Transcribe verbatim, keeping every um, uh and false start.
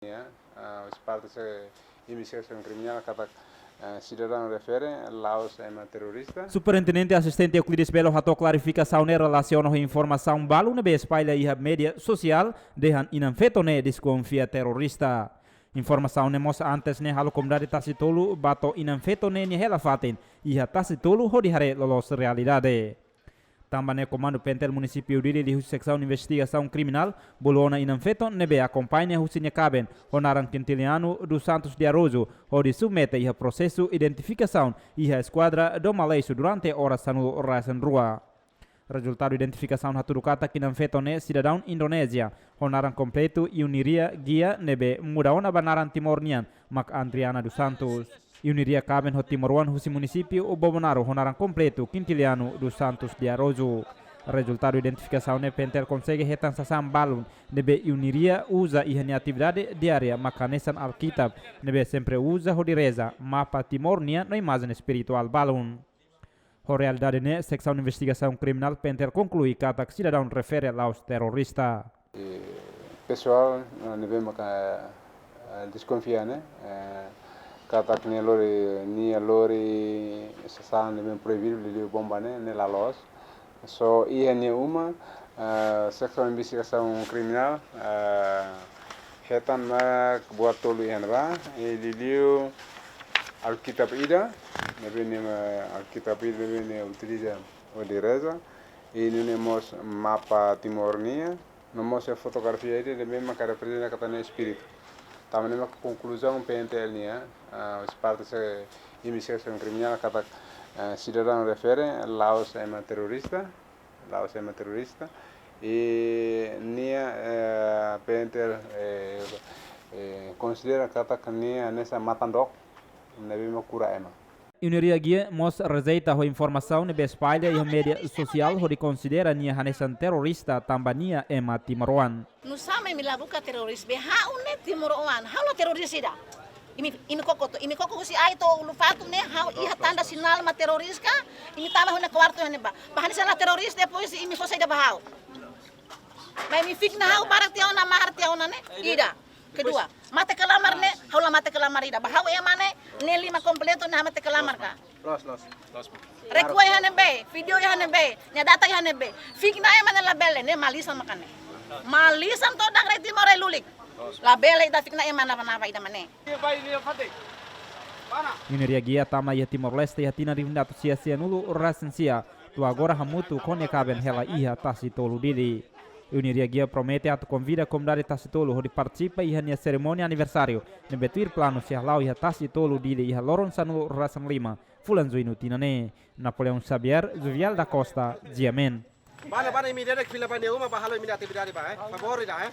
Ya, ah, husi parte se investigasaun kriminál katak, ah, sidadaun refere la'ós ema terrorista. Superintendente Asistente Euclides Belo hato'o klarifikasaun ne'e relasiona ho informasaun balu ne'ebé espalla iha média sosiál dehan inan-feton ne'e deskonfia terrorista. Informasaun ne'e mós antes ne'e halo komunidade Tasitolu ba to'o inan-feton ne'e nia hela-fatin iha Tasitolu hodi haree loloos realidade. Tanba ne'e Komandu P N T L Munisípiu Dili liuhusi Seksaun Investigasaun Kriminál bolu ona inan-feton ne'ebé akompaña husi nia kaben ho naran Quintiliano dos Santos de Araújo hodi submete iha prosesu identifikasaun iha Eskuadra Dom Aleixo durante oras sanulu-resin-rua. Rezultadu identifikasaun hatudu katak inan-feton ne'e sidadaun Indonézia, ho naran kompletu Yuniria Gia ne'ebé muda ona ba naran Timor nian, mak Andriana dos Santos. Yuniria kaben ho timoroan husi munisípiu Bobonaro ho naran kompletu Quintiliano dos Santos de Araújo. Rezultadu identifikasaun ne'e P N T L konsege hetan sasán balun ne'ebé Yuniria uza iha nia atividade diária mak hanesan Alkitab ne'ebé sempre uza hodi reza, mapa Timor nian no imajen espirituál balun. Ho realidade ne'e, Seksaun Investigasaun Kriminál P N T L konklui katak sidadaun refere la'ós terrorista. E pesoál, eh, ne'ebé maka, eh, deskonfia ne'e, eh, katak nia lori, nia lori sasán ne'ebé proibidu, liuliu bomba ne'e, ne'e la loos. Só iha nia uma, eh, Seksaun Investigasaun Kriminál, eh, hetan mak buat tolu iha ne'ebá, i liuliu Alkitab ida, ne'ebé nia, eh, Alkitab ida ne'ebé nia utiliza hodi reza, i nune'e mós mapa Timor nian, no mós iha fotografia ida ne'ebé maka reprezenta katak ne'e espíritu. Tanba ne'e maka konkluzaun P N T L nian, ah, husi parte se investigasaun kriminál katak, ah, sidadaun refere la'ós ema terrorista, la'ós ema terrorista, i nia, eh, P N T L, eh, eh, konsidera katak nia hanesan matan-dook ne'ebé mak kura ema. Yuniria Gia mós rejeita ho informasaun ne'ebé espalla iha média sosiál hodi konsidera nia hanesan terrorista tanba nia ema timoroan. Nusá mak imi la buka terrorista be? Ha'u ne'e timoroan, ha'u la terrorista ida. Imi, imi koko to, imi koko husi ai to'o ulun-fatuk ne'e, ha'u iha tanda sinál mak terrorista ka, imi tama ha'u-nia kuartu iha ne'ebá. Ba hanesan la terrorista, depois imi fó saida ba ha'u? Ba imi fitna ha'u barak tiha ona, mahar tiha ona ne'e? Ida. Kedua, mate-kelamar ne'e, ha'u la mate-kelamar ida. Ba ha'u ema ne'e, ne'e lima kompletu ne'e mate-kelamar ka? Loos, loos. Rekuai iha ne'ebé, vídeo iha ne'ebé, nia data iha ne'ebé. Fitna ema ne'e labele, ne'e malisan maka ne'e. Malisan to'o dak rai Timor rai lulik. Labele ita fitna ema napa-napa ida mak ne'e. Yuniria Gia tama iha Timor-Leste iha tinan rihun atus sia sianulu-resin-sia, to'o agora hamutuk ho nia kaben hela iha Tasitolu Dili. Yuniria Gia promete atu konvida komunidade Tasitolu hodi partisipa iha nia serimónia aniversáriu ne'ebé tuir planu sei hala'o iha Tasitolu Dili iha loron sanulu-resin-lima fulan Juñu tinan ne'e. Napoleão Xavier, Juvial da Costa, G M N. Bana, bana, imi de'it fila ba nia uma ba halo imi-nia atividade ba, eh? Favór ida, eh?